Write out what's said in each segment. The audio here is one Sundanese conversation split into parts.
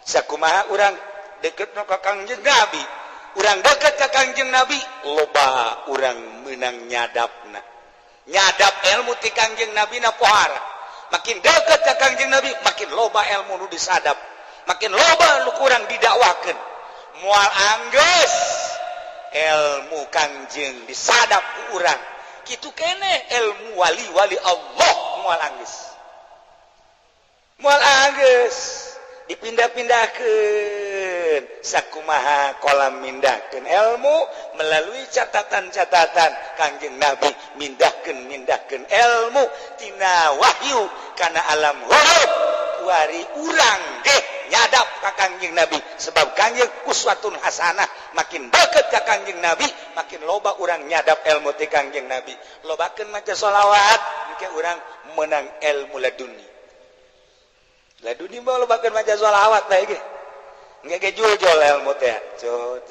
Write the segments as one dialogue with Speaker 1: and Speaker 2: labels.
Speaker 1: Sakumaha urang deket ka Kangjeng Nabi, urang deket ka Kangjeng Nabi, loba urang menang nyadapna, nyadap ilmu ti Kangjeng Nabi na pohara. Makin deket ka Kangjeng Nabi, makin loba ilmu nu disadap, makin loba nu kurang didakwakeun. Moal anggeus ilmu Kangjeng disadap ku urang. Kitu keneh ilmu wali-wali Allah, moal anggeus, moal anggeus dipindah-pindahkeun. Sakumaha kolam mindahkeun ilmu melalui catatan-catatan Kangjeng Nabi, mindahkeun mindahkeun ilmu tina wahyu kana alam huruf. Kuari urang ge nyadap ka Kangjeng Nabi, sebab Kangjeng uswatun hasanah. Makin deket ka Kangjeng Nabi, makin loba urang nyadap ilmu ti Kangjeng Nabi. Lobakeun maca sholawat, engke urang menang ilmu laduni. Laduni mah lobakeun maca sholawat bae ge, engke ge jul-jul ilmu teh. Teu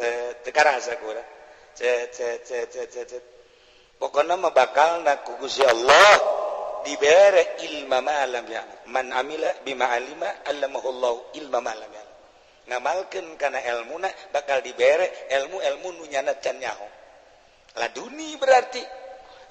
Speaker 1: karasa ku urang. Cet cet cet cet cet. Pokona mah bakal na ku Gusti Allah dibere ilma ma lam ya'lam. Man amila bima alima allamahullahu ilma ma lam ya'lam. Ngamalkeun kana elmuna, bakal dibere ilmu-ilmu nu nyana can nyaho. Laduni berarti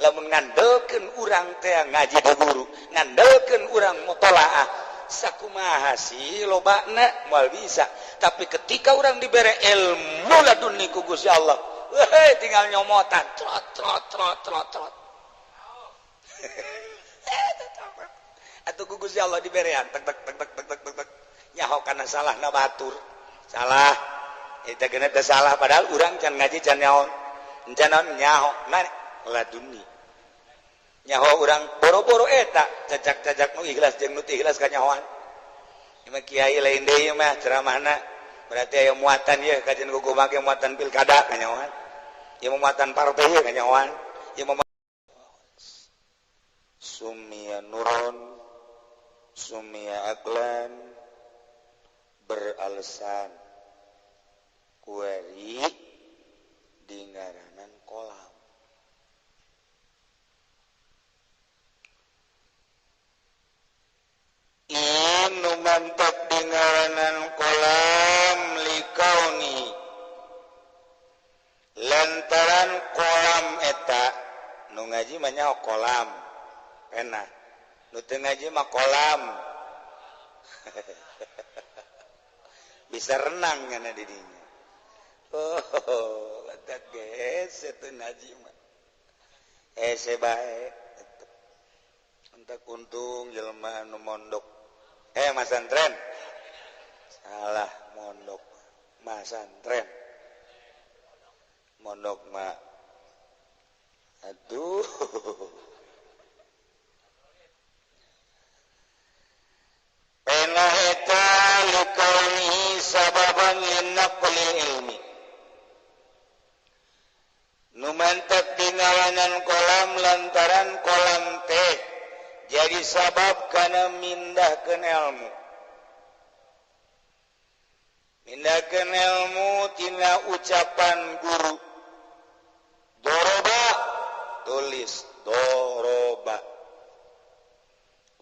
Speaker 1: lamun ngandelkeun urang teh ngaji di guru, ngandelkeun urang mutolaah, sakumaha sih lobana moal bisa. Tapi ketika urang dibere ilmu laduni ku Gusti Allah, weh, tinggal nyomotan, trot trot trot trot trot. Atau ku Gusti Allah diberean tek tek tek tek tek tek tek tek, nyaho kana salah na batur. Salah eta geuna teh salah, padahal urang can ngaji, can nyaho, can naon nyaho mana laduni. Nyaho urang boro-boro eta cacak-cacak nu ikhlas jeung nu teu ikhlas kanyahoan. Ieu mah kiai lain deui mah ceramahna, berarti aya muatan ye kajian gugu make muatan pilkada kanyahoan. Ieu mah muatan partai ye kanyahoan. Ieu mah sumia nuron, sumia aklan, beralasan kueri di ngaranan kolam. Inu mantap di ngaranan kolam likauni, lantaran kolam eta nu ngaji mah nyaho kolam enak, nu teu ngaji mah kolam bisa renang kana di dinya. Oh, eta geus teu ngaji mah hese bae. Entak untung jelema anu mondok, masantren, salah, mondok masantren, mondok mah aduh. Pena eta likaunihi sababan linaqlil ilmi, nu mantep dingaranan kolam lantaran kolam teh jadi sabab kana mindahkeun ilmu, mindahkeun ilmu tina ucapan guru. Doroba, tulis doroba,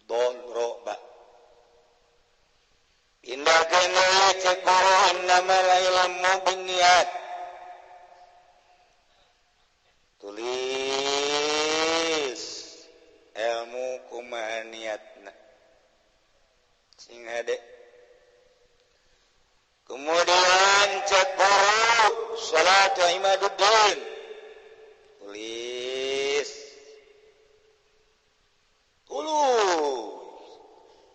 Speaker 1: doroba. Pindahkeun deui cek guru, innamal ilmu binniyat, tulis ilmu kumaha niatna sing hade. Kemudian cek guru salatu imaduddin, tulis tulus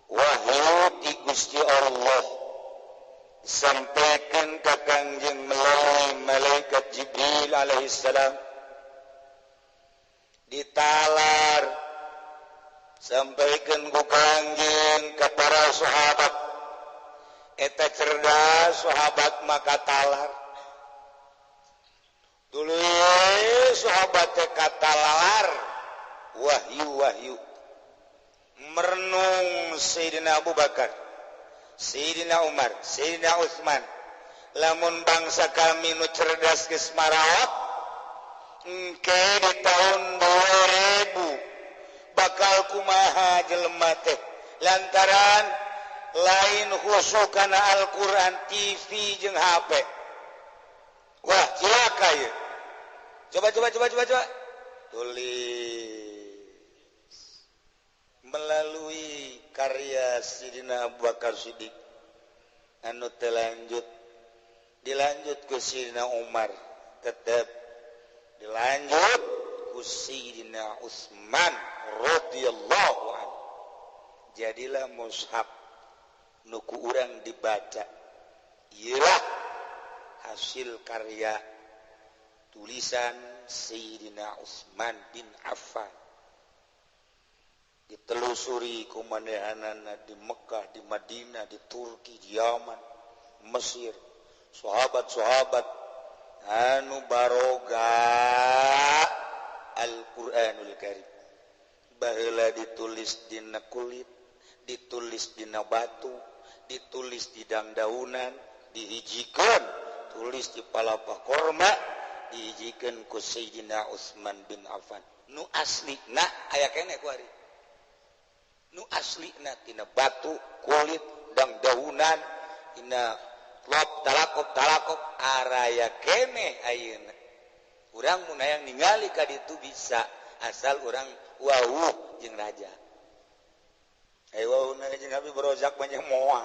Speaker 1: wahyu ti Gusti Allah disampaikan ka Kangjeng melalui malaikat Jibril alaihissalam, ditalar sampaikan ku Kangjeng ka para sahabat. Eta cerdas sahabat maka talar dulu, sahabat teh katalar wahyu-wahyu. Merenung Sayyidina Abu Bakar, Sayyidina Umar, Sayyidina Utsman, lamun bangsa kami nu cerdas geus maraot, engke di tahun 2000 bakal kumaha jelema teh, lantaran Lain khusyuk kana Al-Qur'an, TV jeung HP. Wah, cilaka ieu. Coba coba coba coba coba. Tulis melalui karya Sidina Abu Bakar Siddiq anu terlanjut, dilanjut ke Sidina Umar, tetap dilanjut ku Sidina Utsman radhiyallahu anhu. Jadilah mushaf nu ku urang dibaca. Iyalah hasil karya tulisan Sayyidina Utsman bin Affan. Ditelusuri ku manehanana di Mekah, di Madinah, di Turki, di Yaman, Mesir, sahabat-sahabat anu baroga Al-Qur'anul Karim. Baheula ditulis dina kulit, ditulis dina batu, ditulis di dangdaunan, dihijikeun, tulis di palapa korma, dihijikeun ku Sayyidina Utsman bin Affan. Nu asli na aya keneh ku ari. Nu asli na tina batu, kulit, dangdaunan, tina lop talakop talakop araya keneh ayeuna. Urang mun hayang ningali ka ditu bisa, asal urang wawuh jeung raja. Ayo wawuh jeung Habib Rozak banyak moal.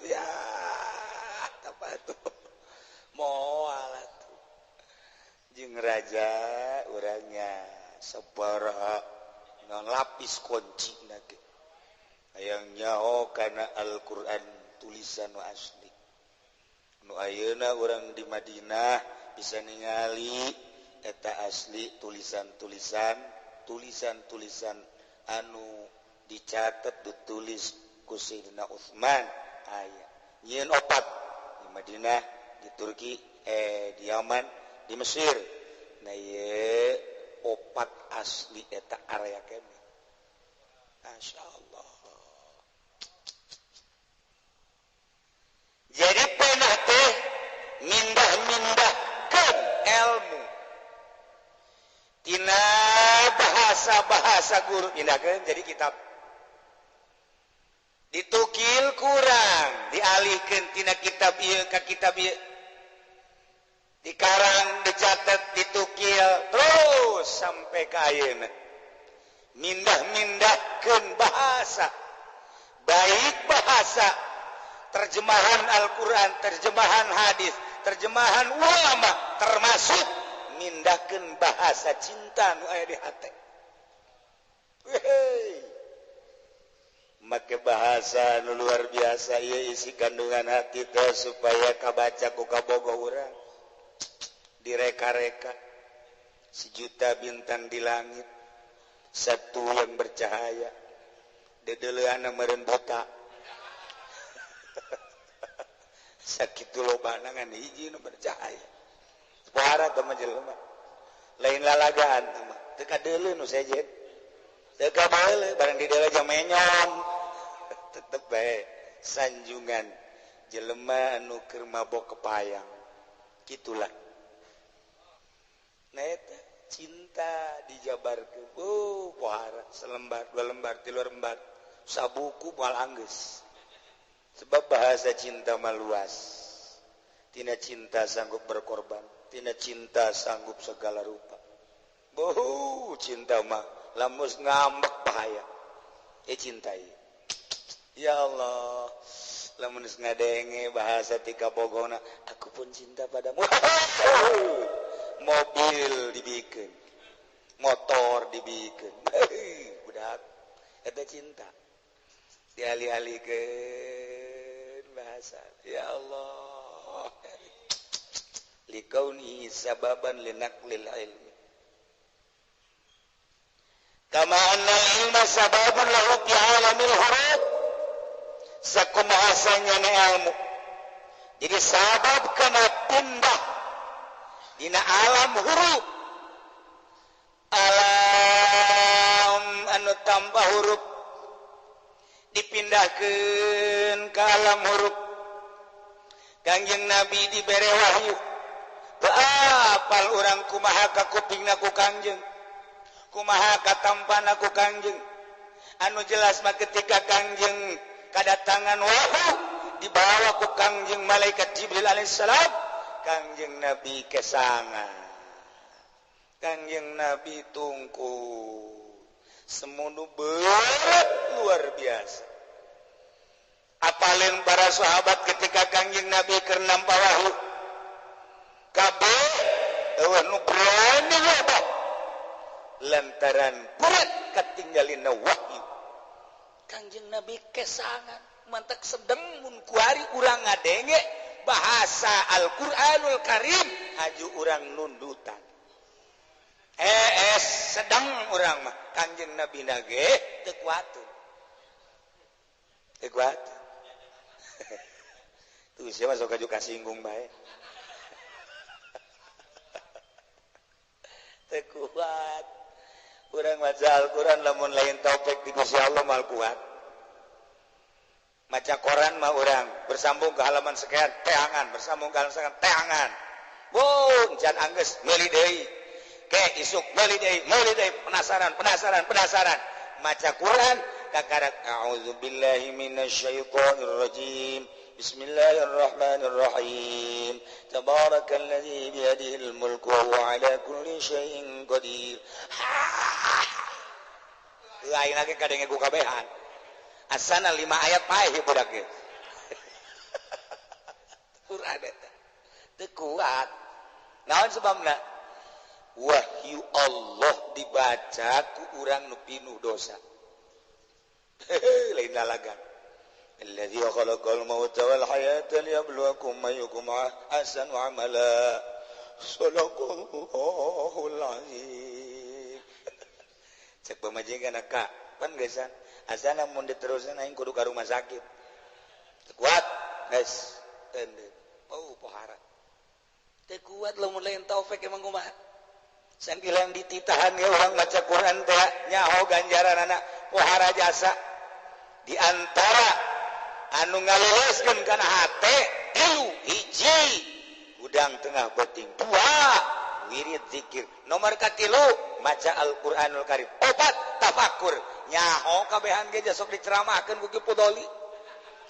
Speaker 1: Ya, apa tuh? Moal atuh. Jeung raja urangnya sabaraha non lapis kunci na ge. Hayang nyaho kana Al-Qur'an tulisan nu asli. Nu ayeuna urang di Madinah bisa ningali eta asli tulisan-tulisan, tulisan-tulisan anu dicatat ditulis ku Sayyidina Utsman aya. Nyieun opat di Madinah, di Turki, di Yaman, di Mesir. Nah ieu opat asli eta area kene. Masya Allah. Jadi pernah teh mindah-mindahkeun ilmu tina bahasa-bahasa guru pindahkeun jadi kitab. Ditukil kurang, dialihkeun tina kitab ieu ka kitab ieu. Dikarang, dicatat, ditukil terus sampai ka ayeuna. Mindah-mindahkeun bahasa. Baik bahasa terjemahan Al-Qur'an, terjemahan hadis, terjemahan ulama, termasuk mindahkeun bahasa cinta nu aya di hate. Wehey. Make bahasa nu luar biasa ieu isi kandungan hati teh supaya kabaca ku kabogoh urang. Direka-reka sejuta bintang di langit, satu yang bercahaya, dedeleana meureun buta. Sakitu lobana ngan hiji nu bercahaya. Pohara teh mah jelema. Lain lalagaan teh mah, teu kadeuleu nu sejen. Teu kadeuleu barang di deuleu jang menyong. Tetep bae sanjungan jelema anu keur mabok kepayang. Kitulah. Nah eta cinta dijabarkeun. Oh, pohara selembar, dua lembar, tilu lembar, sabuku moal anggeus. Sebab bahasa cinta mah luas. Tina cinta sanggup berkorban, tina cinta sanggup segala rupa. Boh, cinta mah lamun ngambek bahaya. Cinta ieu. Ya Allah, lamun geus ngadenge bahasa ti kabogona, aku pun cinta padamu. Mobil dibikin, motor dibikin, budak, eta cinta. Dialih-alihkeun bahasa. Ya Allah. Likauni sababan linaqlil ilmi. Kama anna ilma sababun lahu fi alamil huruf. Sakumaha na ilmu. Jadi sabab kana pindah dina alam huruf. Alam anu tambah huruf dipindahkeun ka alam huruf. Kangjeng Nabi dibere wahyu. Teu apal urang kumaha ka kupingna ku Kangjeng, kumaha katampana ku Kangjeng. Anu jelas mah ketika Kangjeng Kedatangan wahyu dibawa ku Kangjeng malaikat Jibril alaihissalam. Kangjeng Nabi kesangan, Kangjeng Nabi tungku semono berat luar biasa. Apalin para sahabat ketika Kangjeng Nabi keur nampa wahyu, kabeh eueuh nu berani ngobah lantaran berat katinggalina wahyu. Kangjeng Nabi kesangan, mantak sedeng mun kuari urang ngadenge bahasa Al-Qur'anul Karim haju urang nundutan. Sedang urang mah Kangjeng Nabi nage teu kuat. Teu kuat. Tuh siapa sok aju kasinggung bae. Teu kuat. Urang maca Al-Qur'an lamun lain taufik di Gusti Allah mal kuat. Maca koran mah urang bersambung ke halaman sekian teangan, bersambung ke halaman sekian teangan. Bung can anggeus meuli deui. Ke isuk meuli deui, meuli deui, penasaran, penasaran, penasaran. Maca Quran kakarak a'udzubillahi minasyaitonir rajim. Bismillahirrahmanirrahim. Tabarakalladzi biyadihil mulku wa huwa ala kulli syai'in qadir. Lain lagi kadenge ku kabehan. Asana 5 ayat paeh budak ge. Quran eta teu kuat. Naon sebabna? Wahyu Allah dibaca ku urang nu pinuh dosa. Lain lalagan. Alladzi khalaqal mauta wal hayata liyabluwakum ayyukum ahsanu amala. Shadaqallahul azim. Cek pamajikan ka, pan geusan. Asana mun diterusan aing kudu ka rumah sakit. Teu kuat, guys. Oh, pohara. Teu kuat lamun lain taufik emang kumaha. Sangkilang dititahan ya urang maca Quran teh nyaho ganjaranana pohara jasa. Di antara anu ngalereskeun kana hate tilu hiji gudang tengah beuting, dua wirid zikir, nomor katilu maca Al-Qur'anul Karim, opat tafakur. Nyaho kabehan ge sok diceramahkeun ku Ki Pudoli.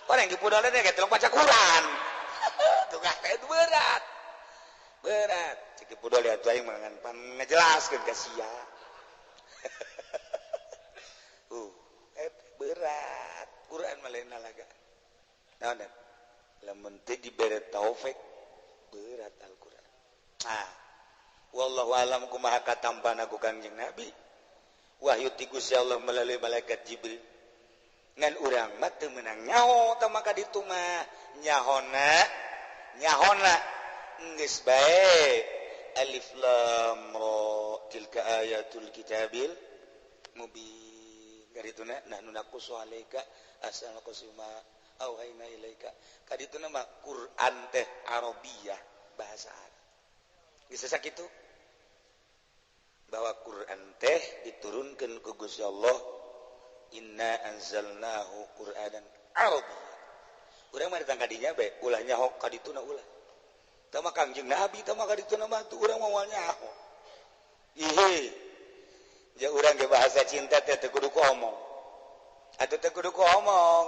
Speaker 1: Orang Ki Pudoli teh geus maca Quran. Tukang teh berat. Berat. Cek Ki Pudoli atuh aing mah ngan pangejelaskeun ka sia. Berat. Quran mah lain lalaga. Naon lamun teu dibere taufik berat Al-Qur'an. Ah. Wallahu alam kumaha katampana ku Kangjeng Nabi. Wahyu ti Gusti Allah melalui malaikat Jibril. Ngan urang mah teu meunang nyaho tah maka ditu mah nyahona nyahona geus bae alif lam ra tilka ayatul kitabil mubin. Karituna nahnu naqussu alaika ahsana qasima auhayna ilaika. Kadituna mah Quran teh Arabiyah, bahasa Arab. Geus sakitu bahwa Quran teh diturunkan ku Gusti Allah, inna anzalnahu Qur'anan Arabiyya. Urang mah datang ka dinya bae, ulah nyaho ka dituna ulah. Tah mah Kangjeng Nabi tah mah ka dituna mah tuh urang moal nyaho. Ihi. Ja urang ge bahasa cinta teh teu kudu ku omong. Atuh teu kudu ku omong.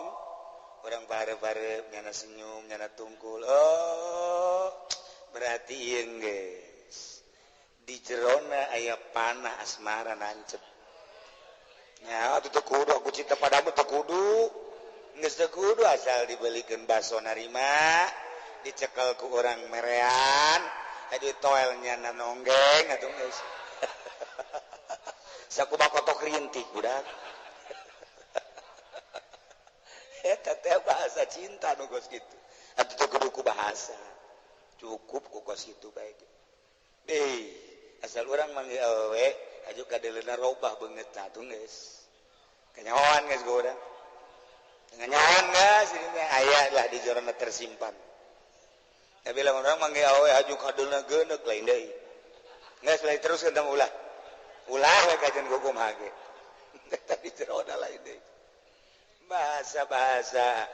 Speaker 1: Urang bare-bare nyana senyum, nyana tungkul. Oh, berarti ieu geus di jerona aya panah asmara nancep. Nya atuh teu kudu aku cinta padamu teu kudu. Geus teu kudu asal dibelikeun baso narima, dicekel ku urang merean, adi toel nyana nonggeng atuh geus. Sakumaha kotok rintik budak. Eta teh bahasa cinta nu geus kitu. Atuh teu kudu ku bahasa. Cukup ku kos kitu bae. Asal urang manggil awewe aju kadeleuna robah beungeutna atuh geus. Kanyahoan geus ku urang. Kanyahoan geus ini teh aya lah di jorona tersimpan. Tapi lamun urang manggil awewe aju kadeleuna geuneuk lain deui. Geus lain teruskeun tah ulah. Ulah we kajian kumaha ge. Eta di jerona lain deui. Bahasa-bahasa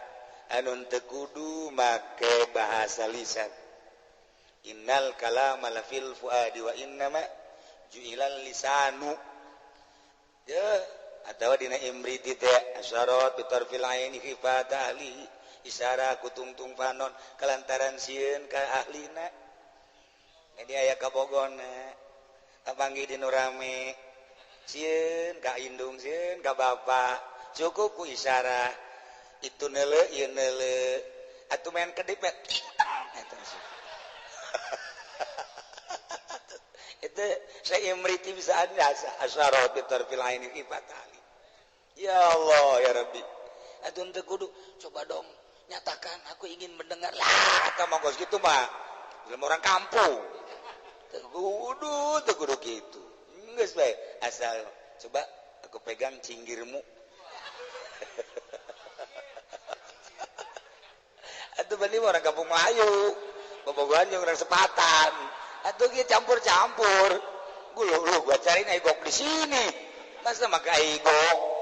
Speaker 1: anu teu kudu make bahasa lisan. Innal kalama la fil fuadi wa innama ju'ilal lisanu. Ya, Atawa dina imriti teh asyarat bitarfil aini khifat ahli isyarah kutungtung panon kalantaran sieun ka ahlina. Jadi aya kabogona kapanggih di nu rame sieun ka indung sieun ka bapa cukup ku isyarah itu neuleuh ieu neuleuh atuh main kedip eta itu saya imriti bisa ada asyarat bitarfil aini khifat ahli. Ya Allah ya Rabbi atuh teu kudu coba dong nyatakan aku ingin mendengar lah eta mah geus kitu mah jelema orang kampung teu kudu kitu geus bae asal coba aku pegang cinggirmu atuh bani orang kampung Melayu bobogohan jeung orang sepatan atuh kieu campur-campur gua lu gua cariin aigok di sini masa make aigok.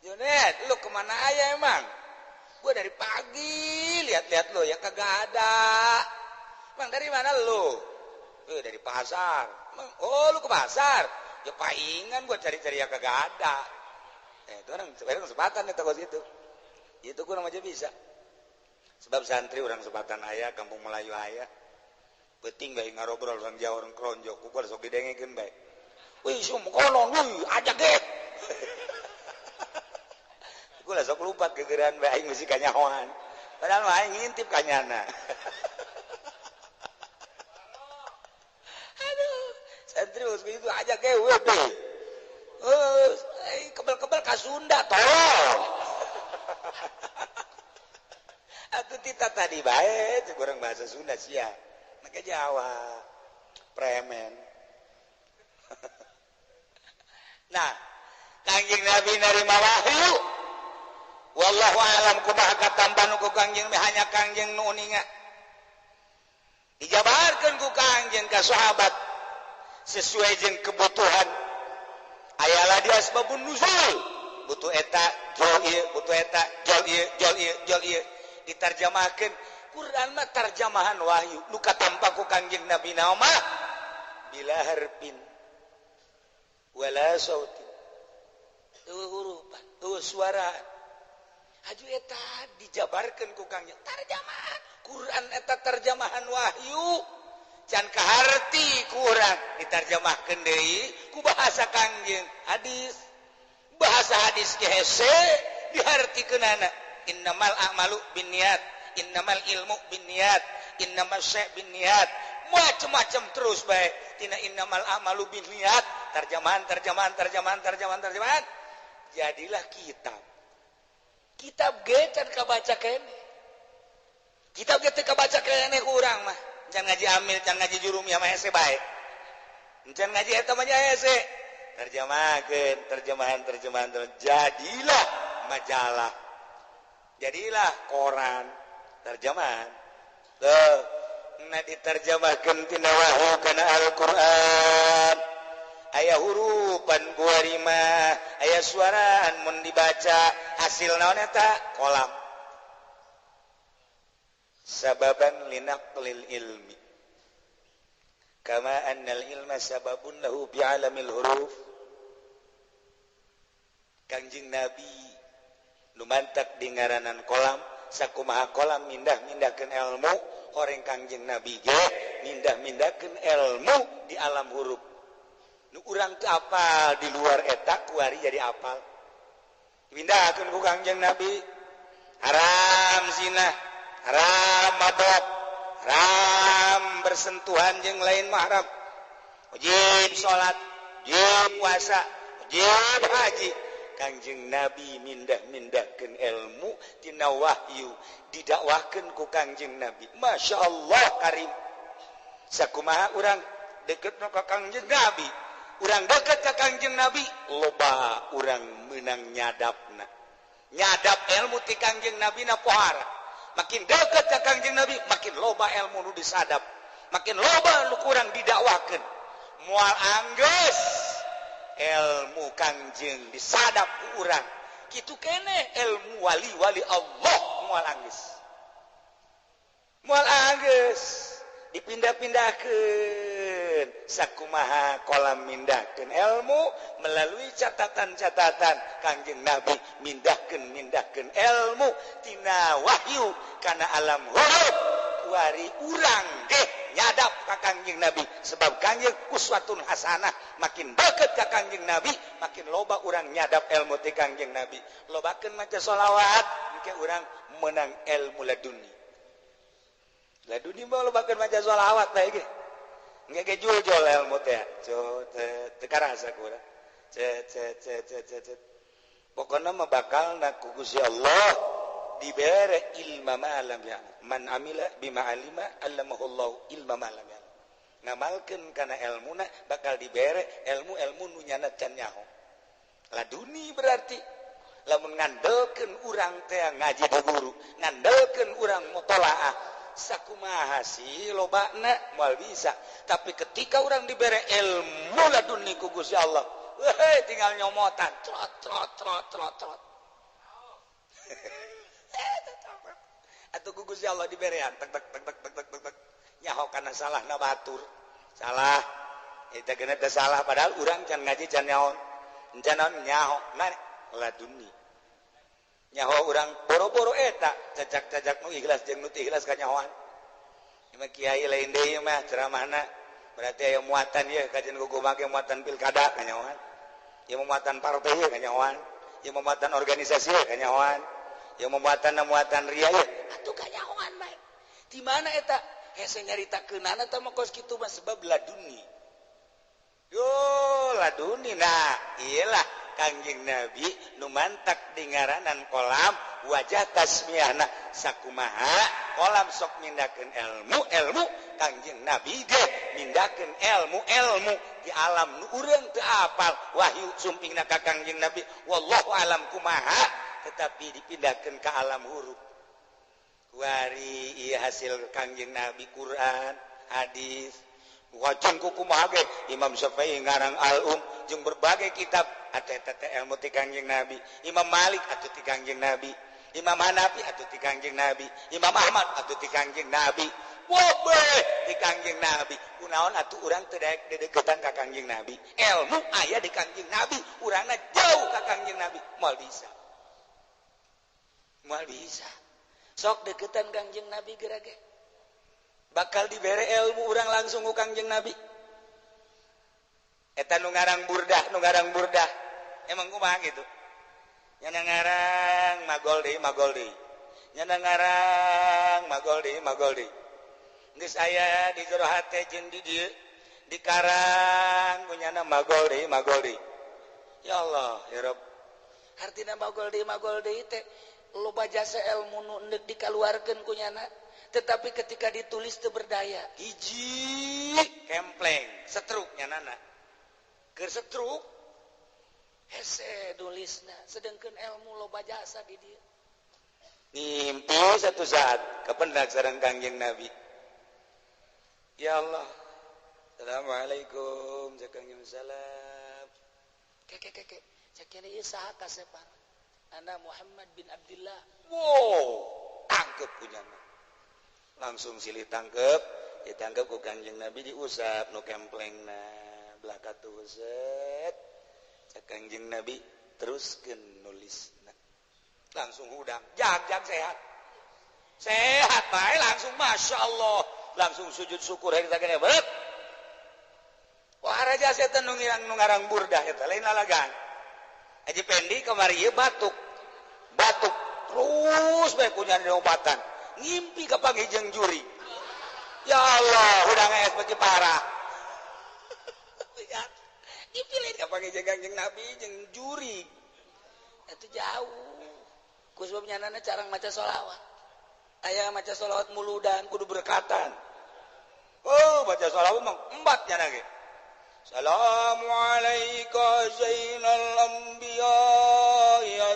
Speaker 1: Junet, lu kemana aja emang? Gua dari pagi lihat-lihat lu ya kagak ada. Bang dari mana lu? Dari pasar. Bang, oh lu ke pasar? Ya paingan gua cari-cari ya kagak ada. Itu orang sepatan itu kos itu. Itu gua aja bisa. Sebab santri orang sepatan aya, kampung Melayu aya. Penting bae ngarobrol orang Jawa orang Kronjo, ku gua sok didengekeun bae. Wih, sum konon wih, aja ge. Gue lah sok lupa kegeran bae aing mesti kanyahoan. Padahal mah aing ngintip kanyana. Aduh, santri geus kitu aja ge we deh. Kebel-kebel ka Sunda tolong. Atuh tita tadi bae cek urang bahasa Sunda sia. Make Jawa. Premen. Nah, Kangjeng Nabi narima wahyu. Wallahu alam kumaha katampan ku Kangjeng hanya Kangjeng nu uninga. Dijabarkeun ku Kangjeng ka sahabat sesuai jeung kebutuhan. Ayalah di asbabun nuzul. Butuh eta jol ieu, butuh eta jol ieu, jol ieu, jol ieu. Ditarjamahkeun Quran mah tarjamahan wahyu. Nu katampa ku Kangjeng Nabi mah bila harfin wala sautin. Eueuh hurupan, eueuh suara. Haju eta dijabarkeun ku Kangjeng tarjamahan Quran eta tarjamahan wahyu can kaharti ku urang ditarjamahkeun deui ku bahasa Kangjeng hadis bahasa hadis ge hese dihartikeunana innamal a'malu binniyat innamal ilmu binniyat innamas syai' binniyat macam-macam terus bae tina innamal a'malu binniyat tarjamahan tarjamahan tarjamahan tarjamahan tarjamahan jadilah kitab. Kitab ge can kabaca keneh. Kitab ge teu kabaca keneh ku urang mah. Can ngaji amil, can ngaji jurumiyah mah hese bae. Can ngaji eta mah hese. Terjemahkeun, terjemahan, terjemahan, jadilah majalah. Jadilah koran, terjemahan. Tuh, nah diterjemahkeun tina wahyu kana Al-Qur'an. Aya hurupan buarima, aya suaraan mun dibaca hasil naon eta kolam. Sababan linaqlil ilmi. Kama annal ilma sababun lahu bi'alamil huruf. Kangjeng Nabi nu mantak di ngaranan kolam, sakumaha kolam mindah-mindahkeun ilmu, horeng Kangjeng Nabi ge mindah-mindahkeun ilmu di alam huruf. Nu urang teu apal di luar eta kuari jadi apal. Pindahkeun ku Kangjeng Nabi. Haram zina, haram mabok, haram bersentuhan jeung lain mahram. Wajib salat, wajib puasa, wajib haji. Kangjeng Nabi mindah-mindahkeun ilmu tina wahyu, didakwahkeun ku Kangjeng Nabi. Masya Allah karim. Sakumaha urang deketna ka Kangjeng Nabi. Urang deket ka Kangjeng Nabi loba urang menang nyadapna. Nyadap ilmu ti Kangjeng Nabi na pohara. Makin deket ka Kangjeng Nabi makin loba ilmu nu disadap. Makin loba nu kurang didakwahkeun. Moal anggeus ilmu Kangjeng disadap ku urang. Kitu keneh ilmu wali-wali Allah moal anggeus. Moal anggeus. Dipindah-pindahkeun sakumaha kolam mindahkeun ilmu melalui catatan-catatan Kangjeng Nabi, mindahkeun mindahkeun ilmu tina wahyu kana alam huruf. Kuari urang ge nyadap ka Kangjeng Nabi, sebab Kangjeng uswatun hasanah. Makin deket ka Kangjeng Nabi, makin loba urang nyadap ilmu ti Kangjeng Nabi. Lobakeun maca sholawat, engke urang menang ilmu laduni. Laduni mah lobakeun maca sholawat bae ge. Engke ge jul-jul ilmu teh. Teu karasa ku urang. Cet cet cet cet cet. Pokona mah bakal na ku Gusti Allah dibere ilma ma lam ya'lam. Man amila bima alima allamahullahu ilma ma lam ya'lam. Ngamalkeun kana elmuna bakal dibere ilmu-ilmu nu nyana can nyaho. Laduni berarti lamun ngandelkeun urang teh ngaji di guru, ngandelkeun urang mutolaah, sakumaha sih lobana moal bisa. Tapi ketika orang dibere ilmu laduni ku Gusti Allah, weh, tinggal nyomotan trot trot trot trot trot. Atuh ku Gusti Allah diberean tek tek tek tek tek tek tek. Nyaho kana salahna batur. Salah. Eta geuna teh salah, padahal urang can ngaji, can nyaho. Can naon nyaho na laduni. Nyaho urang boro-boro eta cacak-cacak nu ikhlas jeung nu teu ikhlas kanyahoan. Ieu mah kiai lain deui mah ceramahna. Berarti aya muatan ieu kajian kumaha ge, muatan pilkada kanyahoan. Ieu muatan partai ieu kanyahoan. Ieu muatan organisasi ieu kanyahoan. Ieu muatan muatan ria ieu. Atuh kanyahoan bae. Di mana eta? Hese nyaritakeunana teh mah kos kitu mah sebab laduni. Yo laduni, nah iyalah Kangjeng Nabi nu mantak di ngaranan kolam wajah tasmiahna sakumaha kolam sok mindakeun ilmu ilmu, Kangjeng Nabi ge mindakeun ilmu ilmu di alam nu urang teu apal. Wahyu sumpingna ka Kangjeng Nabi wallahu alam kumaha, tetapi dipindahkeun ka alam huruf. Kuari ieu hasil Kangjeng Nabi Quran hadis. Wajeng kumaha ge Imam Syafi'i ngarang Al-Um jeung berbagai kitab atuh eta teh ilmu ti Kangjeng Nabi. Imam Malik atuh ti Kangjeng Nabi, Imam Hanafi atuh ti Kangjeng Nabi, Imam Ahmad atuh ti Kangjeng Nabi. Wobeh ti Kangjeng Nabi. Kunaon atuh urang teu daek dedeketan ka Kangjeng Nabi? Ilmu aya di Kangjeng Nabi, urangna jauh ka Kangjeng Nabi, moal bisa. Moal bisa. Sok deketan Kangjeng Nabi geura ge. Bakal dibere ilmu urang langsung ku Kangjeng Nabi. Eta nu ngarang burdah, nu ngarang burdah. Emang kumaha gitu? Nya ngarang magol deui, magol deui. Nya ngarang magol deui, magol deui. Geus aya di jero hate jeung di dieu dikarang ku nyana magol deui, magol deui. Ya Allah, ya Rabb.
Speaker 2: Hartina magol deui teh loba jasa ilmu nu endek dikaluarkeun ku nyana, tetapi ketika ditulis teu berdaya.
Speaker 1: Hiji kempleng setruk nyanana. Keur setruk
Speaker 2: hese nulisna, sedengkeun ilmu loba jasa di dieu.
Speaker 1: Ngimpi satu saat kapendak sareng Kangjeng Nabi. Ya Allah. Assalamualaikum, Kangjeng salam.
Speaker 2: Keke keke, cek ieu saha kasepan? Ana Muhammad bin Abdullah.
Speaker 1: Wow, tangkep punyana. Langsung silih tangkep, ditangkep ku Kangjeng Nabi, diusap nu kemplengna belaka tuh set. Cek Kangjeng Nabi teruskeun nulisna. Langsung hudang, jag-jag sehat. Sehat bae langsung masya Allah, langsung sujud syukur eta gede beut. Wah raja setan nu ngirang nu ngarang burdah eta lain lalagan. Haji Pendi kamari ieu batuk. Batuk terus bae kunyana diobatan. Ngimpi kapanggih jeung juri. Ya Allah, hudang es beuki parah. Ngimpi lain kapanggih jeung Kangjeng Nabi jeung juri.
Speaker 2: Itu jauh. Ku sebab nyanana carang maca sholawat. Aya maca sholawat muludan kudu berkatan.
Speaker 1: Oh, baca sholawat mah embat nyana ge. Assalamualaikum zainal anbiya,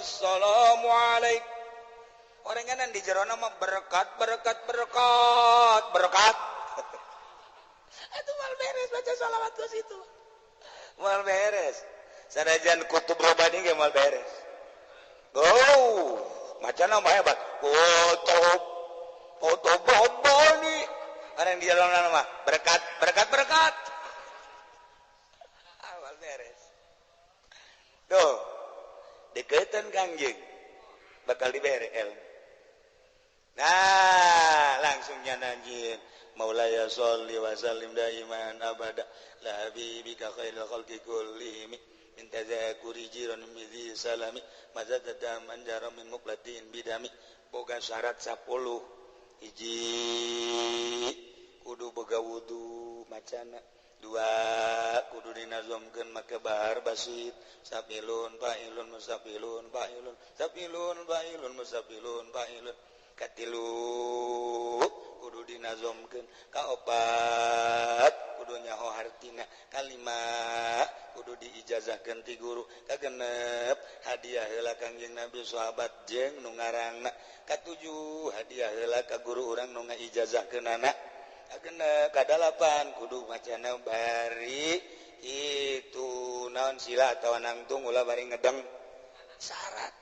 Speaker 1: assalamualaikum. Orang nyanan di jerona mah berkat berkat berkat berkat.
Speaker 2: Atuh mal beres baca sholawat ke situ.
Speaker 1: Mal beres. Sanajan kutub robani ge mal beres. Oh, macana mah hebat. Kutub kutub robani. Orang di jalan mah berkat berkat berkat. Awal beres. Tuh, deketan Kangjeng bakal dibere ilmu. Nah, langsung nyanyiin Maulaya sholli wa sallim daiman abada la habibika khairil khalqi kullihim min tazakuri jiran midhi salami mazadada manjara min muqlatin bidami. Boga syarat 10. Hiji kudu boga wudu macana, dua kudu dinazomkeun make bahar basit, sapilun fa'ilun musafilun fa'ilun sapilun fa'ilun musafilun fa'ilun. Katilu kudu dinazomkeun, kaopat kudu nyaho hartina, kalima kudu diijazahkeun ti guru, kagenep hadiah heula Kangjeng Nabi sahabat jeung nu ngarangna, katujuh hadiah heula ka guru urang nu ngaijazahkeunana, kagenep kadalapan kudu macana bari itu naon sila atawa nangtung ulah bari ngedeng. Syarat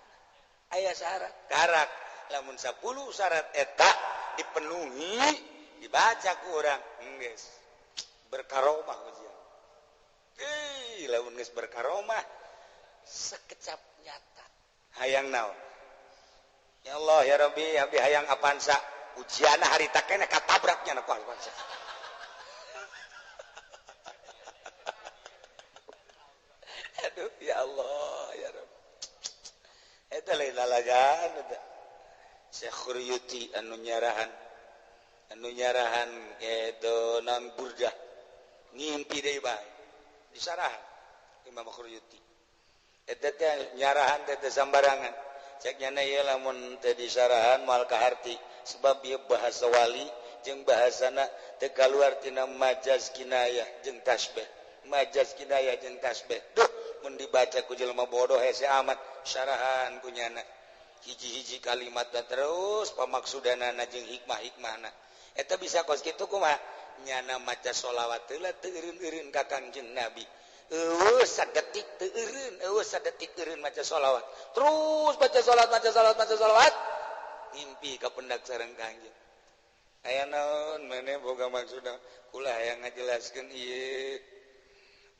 Speaker 1: aya syarat karak lamun 10 syarat eta dipenuhi dibaca ku urang geus berkaromah ujian. Ih, lamun geus berkaromah
Speaker 2: sekecap nyata.
Speaker 1: Hayang naon? Ya Allah ya Rabbi, abdi hayang Avanza. Ujianna harita keneh katabraknya ku Avanza. Aduh ya Allah ya Rabbi. Eta lain lalagaan eta. Syekh Khuryuti anu nyarahan eta naon burdah ngimpi deui bae disarahan Imam Khuryuti eta teh nyarahan teh teh sambarangan cek nyana ieu lamun teh disarahan moal kaharti sebab ieu bahasa wali jeung bahasana teu kaluar tina majaz kinayah jeung tasbih, majaz kinayah jeung tasbih. Duh mun dibaca ku jelema bodoh hese amat syarahan ku nyana hiji-hiji kalimat dan terus pamaksudanana jeung hikmah-hikmahna eta bisa kos kitu kumaha nyana maca sholawat heula teu eureun-eureun ka Kangjeng Nabi. Eueuh sadetik teu eureun, eueuh sadetik eureun maca sholawat. Terus baca sholawat, maca sholawat, maca sholawat, ngimpi ka pendak sareng Kangjeng. Aya naon maneh boga maksudna kula hayang ngajelaskeun ieu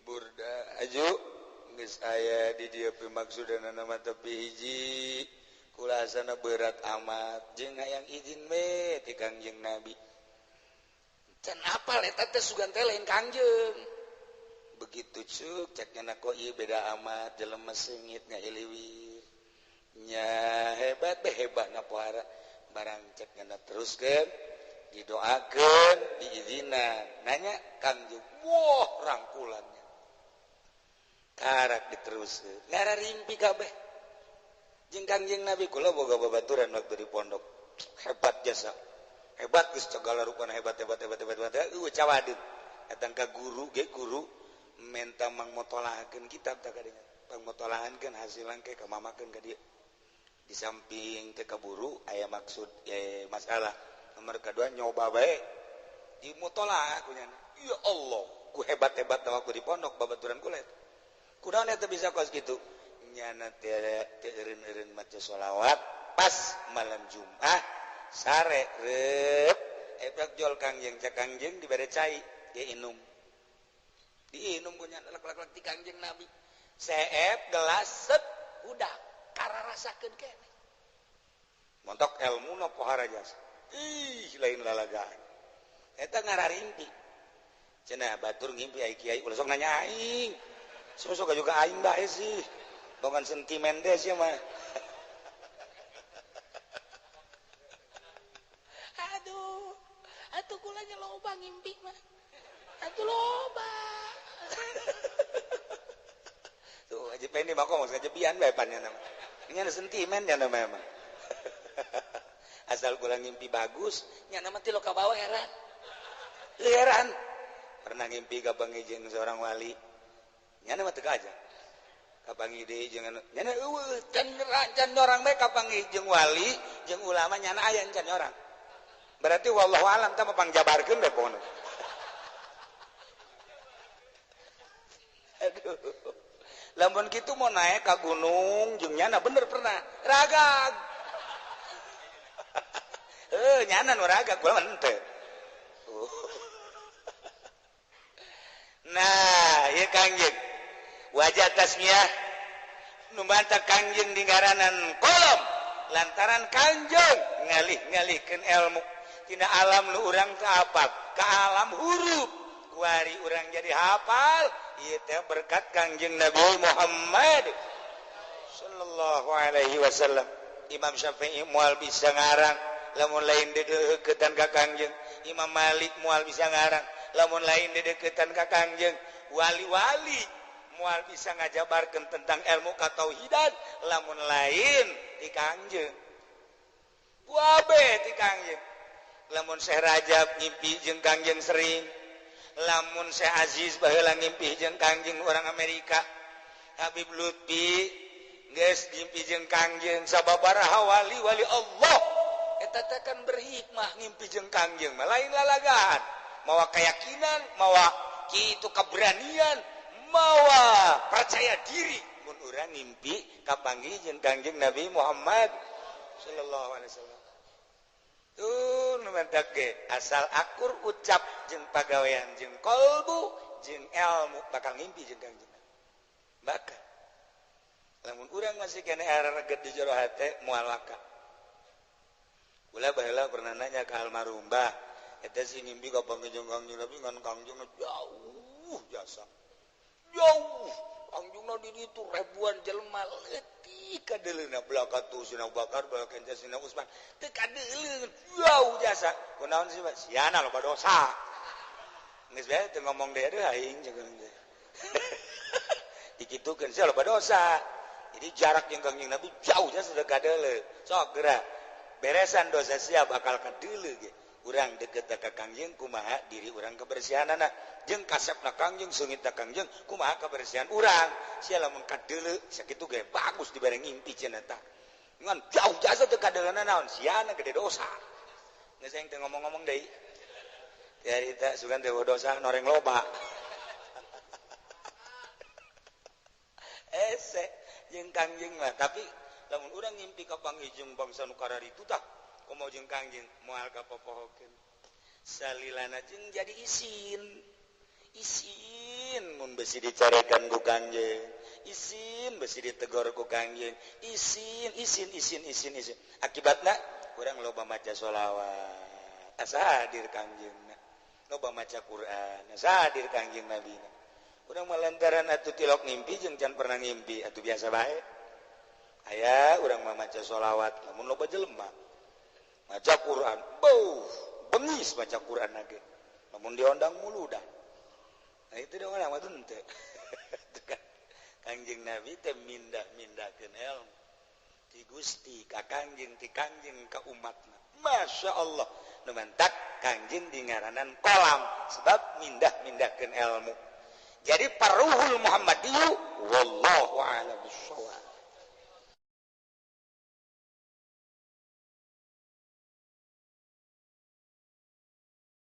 Speaker 1: burda aju geus aya di dieu pimaksudanana mah tapi hiji kula asana berat amat jeung hayang izin we ti Kangjeng Nabi.
Speaker 2: Can apal eta teh sugan teh lain Kangjeng.
Speaker 1: Begitu cuk cek nya kok ieu beda amat jelema seungit ngahiliwir. Nya hebat be hebatna pohara barang cek nya teruskeun didoakeun diizinan nanya Kangjeng wah rangkulannya karak diteruskeun ngararimpi kabeh jeung Kangjeng Nabi. Kula boga babaturan waktu di pondok hebat jasa hebat geus segala rupana hebat hebat hebat hebat hebat eueuh cawadeun datang ka guru ge guru menta mangmotolahakeun kitab tah kadinya pangmotolahankeun hasilan ke ka mamakeun ka dieu. Di samping teu kaburu aya maksud masalah nomor kedua nyoba bae dimotolaah ku nyana. Ya Allah ku hebat-hebat waktu di pondok babaturan kula eta kunaon eta bisa kos kitu nyana teu eureun-eureun maca sholawat pas malam Jumat sare reup efek jol Kangjeng cek Kangjeng dibere cai dia inum diinum ku nyana lek-lek ti Kangjeng Nabi seep gelas set
Speaker 2: udah kararasakeun keneh
Speaker 1: montok elmuna pohara jasa. Ih lain lalagaan eta ngararimpi cenah batur ngimpi ai kiai ulah sok nanya aing sok juga aing bae sih bukan sentimen deh sih mah.
Speaker 2: Aduh, atuh kulanya loba ngimpi mah. Atuh loba.
Speaker 1: Tuh aja pende mah kok kajebian bae pan nya mah. Ini ada sentimen nya mah emang. Asal kula ngimpi bagus,
Speaker 2: nya mah ti lo ka bawah heran.
Speaker 1: Heran. Pernah ngimpi kapanggih jeung seorang wali. Nya mah teu aja. Kapanggih deui jeung anu nyana eueuh can orang bae kapanggih jeung wali jeung ulama nyana aya can orang. Berarti wallahu alam tah pangjabarkeun bae pokona. Aduh. Lamun kitu mau naik ka gunung jeung nyana bener pernah ragag. Nyana nu ragag kula mah henteu. Tuh. Nah, ieu Kangjeng. Wajah tasmiah nu mantap Kangjeng di ngaranan kolom lantaran Kangjeng ngalih-ngalihkeun ilmu tina alam nu urang teu apal ka alam huruf kuari urang jadi hafal ieu teh berkat Kangjeng Nabi Muhammad sallallahu alaihi wasallam. Imam Syafi'i moal bisa ngarang lamun lain dedeukeutan ka Kangjeng. Imam Malik moal bisa ngarang lamun lain dedeukeutan ka Kangjeng. Wali-wali moal bisa ngajabarkeun tentang ilmu katauhidan lamun lain ti Kangjeng. Wabe ti Kangjeng. Lamun Syekh Rajab ngimpi jeung Kangjeng sering, lamun Syekh Aziz baheula ngimpi jeung Kangjeng orang Amerika, Habib Lutfi geus ngimpi jeung Kangjeng, sababaraha wali-wali Allah eta teh kan berhikmah ngimpi jeung Kangjeng mah lain lalagaan, mawa keyakinan, mawa kitu keberanian, mawa percaya diri mun urang ngimpi kapanggih jeung Kangjeng Nabi Muhammad sallallahu alaihi wasallam. Tuh nu mantak ge asal akur ucap jeung pagawean jeung kolbu jeung ilmu bakal ngimpi jeung Kangjeng. Bakal lamun urang masih kene areget di jero hate moal waka. Kula baheula pernah nanya ka almarhum Mbah, eta sih ngimpi kapanggih jeung Kangjeng Nabi ngan Kangjeng jauh jasa. Jauh Kangjengna di ditu ribuan jelema leutik kadeuleuna belaka tuh Sina Bakar belaka Sina Usman teu kadeuleun jauh jasa. Kunaon sih Pak? Siana loba dosa. Geus bae teu ngomong deui aduh aing jeung teh. Dikitukeun sia loba dosa. Jadi jarak jeung Kangjeng Nabi jauh jasa teu kadeuleu. Sok geura beresan dosa sia bakal kadeuleu ge. Urang deket ka Kangjeng kumaha diri urang kebersihanana jeung kasepna Kangjeng seungitna Kangjeng kumaha kebersihan urang sia lamun kadeuleu sakitu ge bagus dibere ngimpi cenah tah ngan jauh jasa teu kadeuleuna naon siana gede dosa geus aing teu ngomong-ngomong deui harita sugan teh dosa noreng loba ese jeung Kangjeng mah tapi lamun urang ngimpi ka panggih jeung bangsa nu kararitu tah komo jeung Kangjeng moal kapopohokeun salilana jeung jadi isin isin mun besi dicarekan ku Kangjeng isin besi ditegor ku Kangjeng isin isin isin isin isin akibatna urang loba maca sholawat asa hadir Kangjengna loba maca Quran asa hadir Kangjeng Nabina urang mah lantaran atuh tilok ngimpi jeung can pernah ngimpi atuh biasa bae aya urang mah maca sholawat lamun loba jelema maca Quran, beuh, bengis maca Quran lagi. Namun diondang mulu dah. Nah itu dong orang mah teu. Kangjeng Nabi teh mindah-mindahkeun ilmu ti Gusti ka Kangjeng, ti Kangjeng ka umatna. Masya Allah. Nu mantak Kangjeng di ngaranan kolam sebab mindah-mindahkeun ilmu. Jadi paruhul Muhammadiyu wallahu a'lam bissawab.